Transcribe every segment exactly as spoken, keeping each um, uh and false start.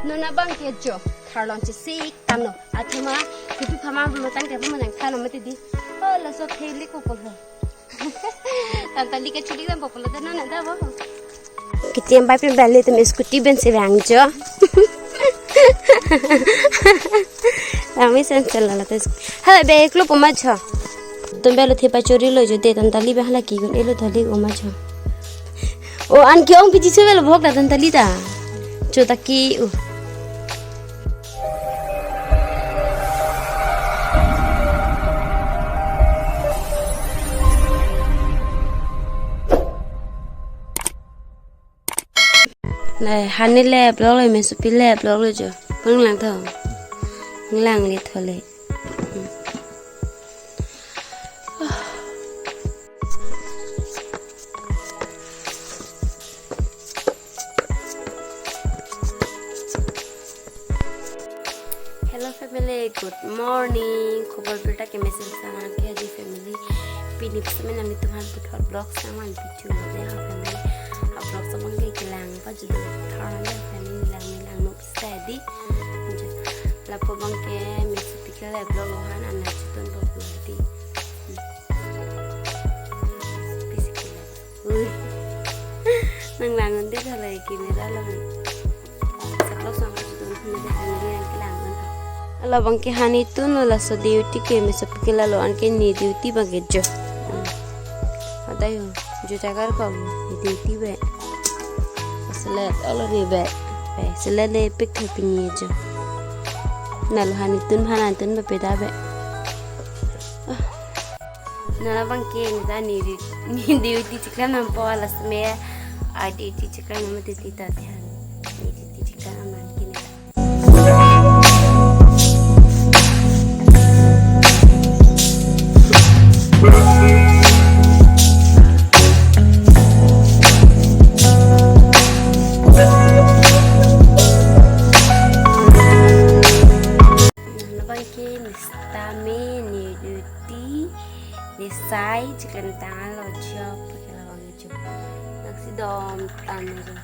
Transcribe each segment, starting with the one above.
Non abang ke jo, tharlong chesik tanglo. Athema, kopi phamang lo tangte phamang nang thanlo mati di. Oh, laso thelik ko ko. Tantali ke chuli dan popular dan nana da bo. Kiti ambai pen bali tem scooty ben se bang jo. Kami sen sel la tes. Hala be eklo poma jo. Tum belo the pachori lo jo de tantali be hala ki gun elo thali oma jo. O an ke ong piji se belo bhok da tantali da. Jo ta ki u. Nai, hani le blog le mesopi le blog le jo. Panglang tho. Nglangli tho le. Hello family, good morning. Khobor birta ke mesen sana ke di family. Pini pesen nangtum aphan puthot vlog saman pichu le ha family. Ha vlog saman ke kelang pa judo tharna le family lang lang no pisa di. Lapu abang ke mesopi ke le vlog lo han ana chutun vlog lo di. Pisi ke le. Ui. Nang langun de khalai ki mera lang. Saklok sang chutun hina de khalai yang kelang kan. Ala abang ke hani tun lo laso duty ke mesopi ke lalo an ke ne duty abang ke jo. Hmm. Ada yo, jo jagar ko ne duty be. Selet olo ne be. Be selet le pik tho pini jo. Nalo hani tun hana tun be peda be. Ah. Non abang ke ne ta ne di, ne duty chiklam nam po alas me a duty chiklam nam duty ta te han. Ne duty chiklam nam ke ne. Non abang ke ne sitame ne duty, ne sai chiklam tanglo jo, pake labang jo. Nang si dom tan jo.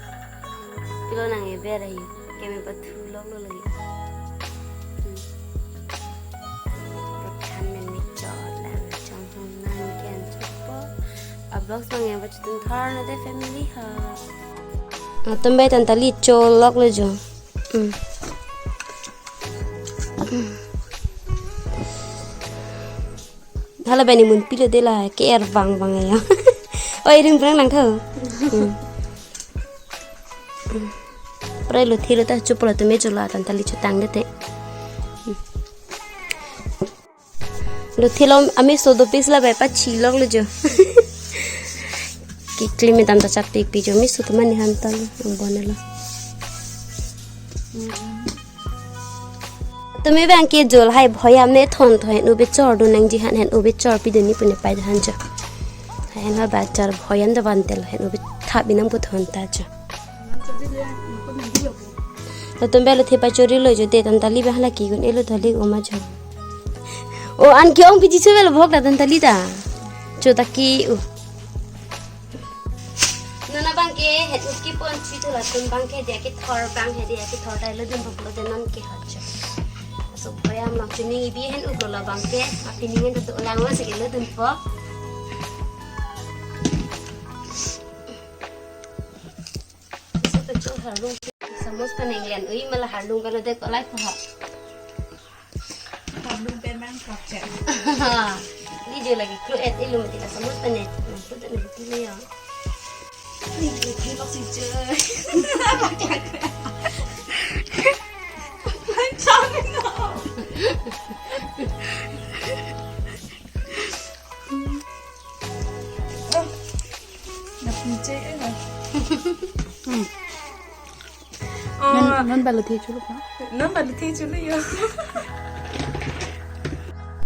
Pilo nang eber ayo. Keme pathu lok lo lagi. Hmm. Pathan men ne chot lang chong hong nan kian chopo. A vlog song yang pachutun tharna de family ha. Atum be tantali cholok lo jo. Hmm. Hala bani mun pilo de la ke er bang bang ya. Oi ring brang lang tho. Hmm. Hmm. Prai lo thilo ta chupo lo tume chula tantali chutang de te. Hmm. Lo thilo ami so do pis la bai pachilok lo jo. Kikli me dam ta chak pi pi jo mi so to mani han ta lo. Ang bon lo. Hmm. Tumi bang ke jol hai bhoyam ne thon tho hen ube chor do nangji han hen ube chor pi do ni pune pai han jo. Hai hen ha ba char bhoyam da ban tel hen ube thap binam ko thon ta jo. Latum belo the pachori lo jo de tantali be hala ki gun elo thali oma jo. O an ke ong piji se belo bhok da tantali da. Jo ta ki u. Non abang ke het uki pon chi tu latum bang ke dia ke thor bang he dia ke thor dai lo dun bok lo de non ke ha jo. So bhoyam lang chini ibi hen ulo labang ke api ningen tu lang lo sige lo dun po. So tu chu harung samus paneng len ui mala harung kalo de ko lai ko ha. Kamu memang kocak. Ni jo lagi kru et ilum ti la samus panet. Nang kru tu nang kru ya. Ni kru kru si je. Macam no. Oh. Nak pinche eh. Hmm. Non, non balo the chulu no? Non balo the chulu yo.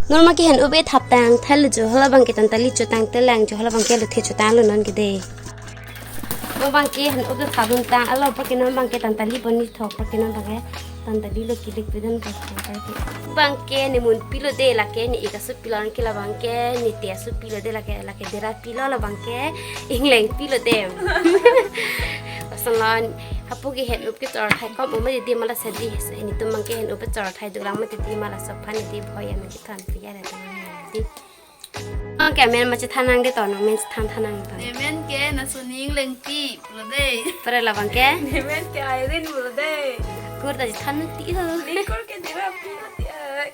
Non ma ke hen ube thap tang thal jo hala bang ke tantali chutang telang jo hala bang ke lo the chutang lo non ke de. Non bang ke hen ube thap dun tang alo pa ke non bang ke tantali boni thok pa ke non bang ke tantali lo kilik pe dun pa ke. Bang ke ne mun pilo de la ke ne ika su pilo an ke la bang ke ne te su pilo de la ke la ke dera pilo la bang ke ingleng pilo de. Pas Salon hapu ke hen up kechor thai kom uma didi mala sadi. Nelitum abang ke hen up kechor thai dolang ma didi mala sophan didi bhoi an kethan piya ra didi. Oke, amen ma chethan nang de to, nang men chethan than nang to. Nemen ke Nasuning Lengpi pulo de. Pare labang ke? Nemen ke Irene pulo de. Kur ta chethan ti ho. Ni kur ke dira pi ti ai.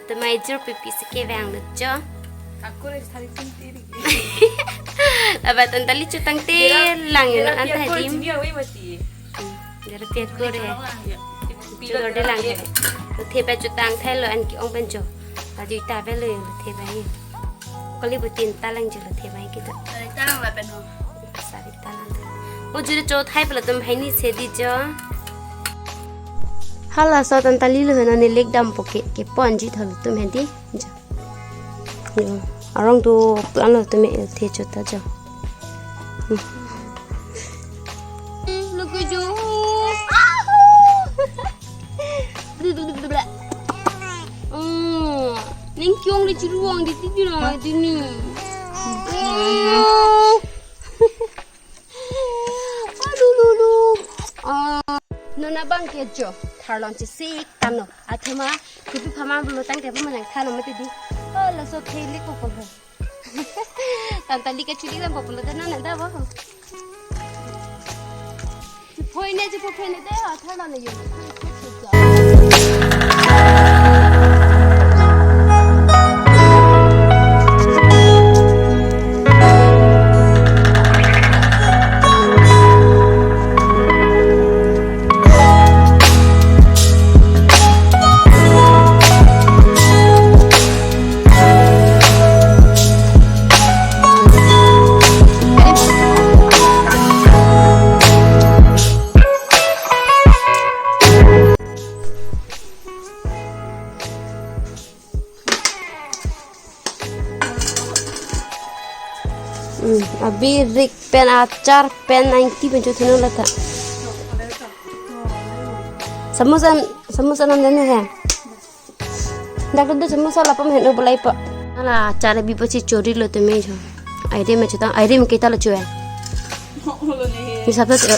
Tumai jur pipi seke vang lo jo. Aku re chethan ti ti. Laba Tantali chotang te lang yo an ta dim. Dera piat ko re. Chudor de lang he. Lothe ba chotang thai lo an ke-ong pen jo. Adu ta be lo yo lothe ba he. Kali butin ta lang jo lothe ba he kita. Sari ta lang lapen ho. Sari ta lang. O jure cho thai pala tum hai ni se di jo. Hala so Tantali lo hena ne lek dam poke ke pon ji thalo tum he di. Jo. Jo. Arong tu plan lo tum he the cho ta jo. Look at you. Hmm. Ning kyong di chiruang di ti jurang di ni. Hmm. Aduh, duh, duh. Ah, non abang ke jo. Tharlong chesik tano. Athema, kupi phamang bulu tang ke phamang tharlong mati di. Oh, laso theli ko ko. Tantali ke chuli lang populo de non da bo. Phoi ne, phoi ne de, ha, tharlong ne yo. Hmm, abirik pen achar pen ninety pen chothuno lata. Samosa, samosa nam dene he. Dak do samosa lapom heno bolai pa. Ala achar bi pachi chori lo teme jo. Aire me chotang, aire me kita lo chue. Ni sabta chue.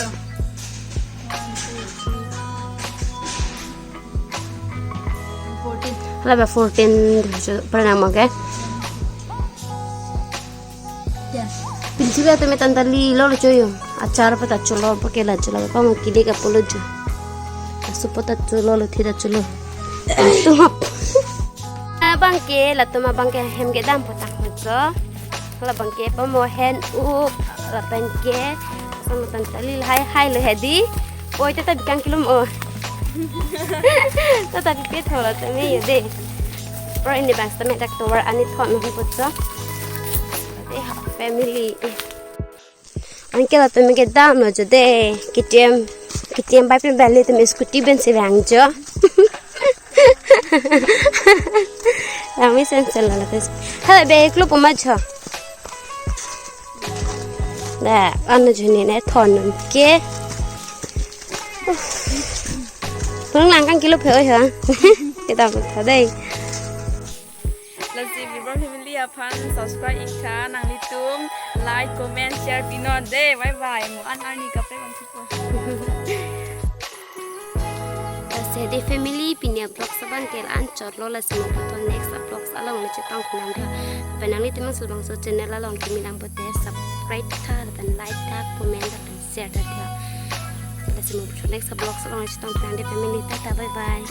Hala ba fourteen pranam ke. Pinchila teme Tantali lo lo choyo. Achar pata cholo pa ke la cholo pa mo kide ka polo jo. Asu pata cholo lo thida cholo. Asu hap. Abang ke latum abang ke hem ke dam potak mo jo. Labang ke pamo hen up lapen ke sama Tantali hai hai lo he di. Oi tata bikang kilom o. Tata bipet ho lo teme yo de. Pro ini bang teme dak tower ani thon ho putso. Eh, family. Anke latum ke dam lo jo de. K T M, K T M bike pen bali teme scooty ben se vang jo. Yang mi sen sen lo latum. Hala be klub ma jo. Da, ano juni ne thon ke. Pung lang kang kilo phe oi ha. Kita ko tha dei. Lasi Vibor family aphan subscribe ik tha, nanglitum like, comment, share pinon de. Bye bye. Mo an arni kaprek bang sipo. Lasi de family pini vlog abang ke la-an chot lo, lasi mo puthot next vlog along le chetong nang tha. Pen nanglitum bangso channel along kimi lang pote subscribe tha, pen like tha, comment tha, pen share tha. Lasi mo puthot next vlog along le chetong nang de family, tata bye bye.